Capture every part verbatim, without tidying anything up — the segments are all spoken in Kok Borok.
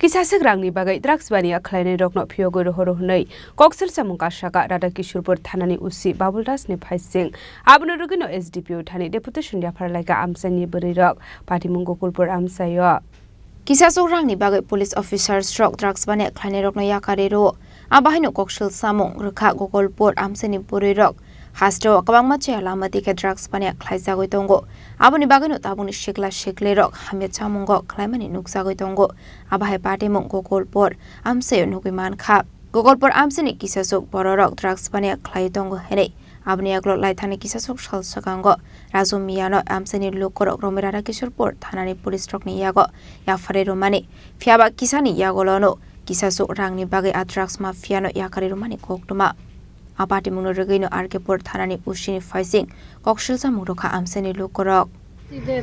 Kisaswk rangni bagwi drugs baniya khlainairokno phiyogwi rohoro hwnwi koksil samung kasaka Radha Kishorpur thanani O C Babul Das ni phaising. Abono rwgwino S D P O thani deputation yaphar laika amchaini bwrwirok, patimung Gokulpur amchaio. Kisaswk rangni bagwi police officers rok drugs baniya khlainairokno yakarwi rwo. Abo haino koksil samung rwkha Gokulpur amchaini bwrwirok. Hasteo kwbangma chaya lama dikhe drugs baniya khlaijagwi tongo. Aboni bagwino tabukni sikla siklirok hamya chamungo khlaimani nukjagwi tongo. Abo hai patimung Gokulpur amchaio nugwi mankha. Gokulpur amchaini kisaswk bororok drugs baniya khlaiwi tongo hwnwi aboni yagulo laithani kisaswk sal swkango Raju Miyano amchaini lukurok romwi Radha Kishorpur thanani police rokni yago yapharwi rwmani. Phiyaba kisani yagulono kisaswk rangni bagwi a drugs mafiano yakarwi rwmani koktwma. A patimungno rwgwino R K Pur thanani O C ni phaising koksil samung rwkha amchaini lukurok.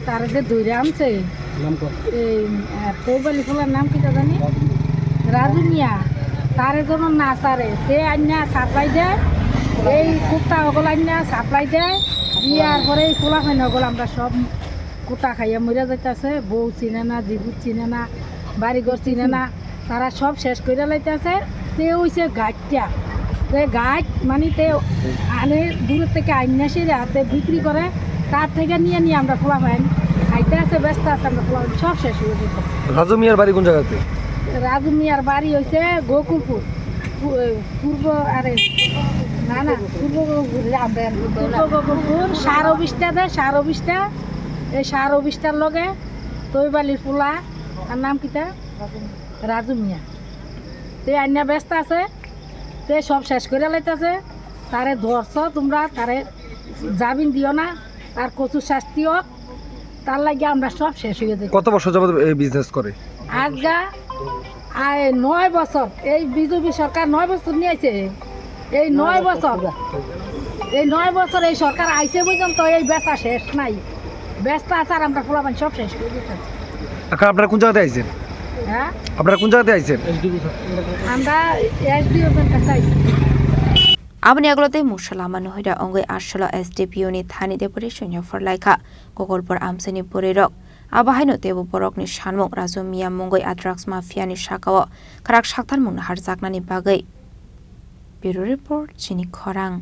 Tare de duira amse. Nam ko? Ei, eh, Poubali phular nam kita jani? Raju Miya. Tare jono na sare. Te anya supply de. Ei kutta ogol anya supply de. Iyar pore ei phula phaina ogol amra sob kutta khaiya moira jaitase. Bou chine na, jibut chine na, bari ghor chine na. Tara sob shesh koira laitase. Te oise gaitya. Te gait mani te ane dure theke ainna sere ate bikri kore. Tar theke niye niye amra phula phain khaite ase, besta ase amra phula phain sob shesh oye jaitase. Raju মিয়ার বাড়ি কোন জায়গাতে? রাজু মিয়ার বাড়ি হইছে গোকুলপুর, পু-, এ, পূর্ব, আরে, না, না, পূর্ব গোকুলপুর, পূর্ব গোকুলপুর, সারো বিশটা দে, সারো বিশটা, এই সারো বিশটার লগে তৈবালির পোলা, তার নাম কিতা? রাজু মিয়া। তে আইনা ব্যস্ত আছে, তে সব শেষ করে লাইতেছে। তারে ধরছো তোমরা, তারে জামিন দিও না, তার কচুর শাস্তি হোক, তার লাগি আমরা সব শেষ হয়ে যাই। কত বছর যাবত এই বিজনেস করে? আজগা, আয় নয় বছর, এই বিজেপি সরকার নয় বছর নিয়ে আছে। এই নয় বছর, এই নয় বছর এই সরকার আইছে পর্যন্ত এই বেচা শেষ নাই। বেচা আছে আর আমরা পোলাপান সব শেষ করে দিতেছে। এখন আপনারা কোন জায়গাতে আইছেন? হ্যাঁ? আপনারা কোন জায়গাতে আইছেন? আমরা এসডিও এর কাছে আইছি। Aboni yagulo tei mungsa lama nuhira wngwi asolo S D P O ni thani deputation yaphar laikha Gokolpur amchaini bwrwirok. Abo haino teibo borokni sanmung Raju Miya mungwi a drugs mafia ni sakao khrak saktarmung naharjaknani bagwi. Bureau Report, Chini Khorang.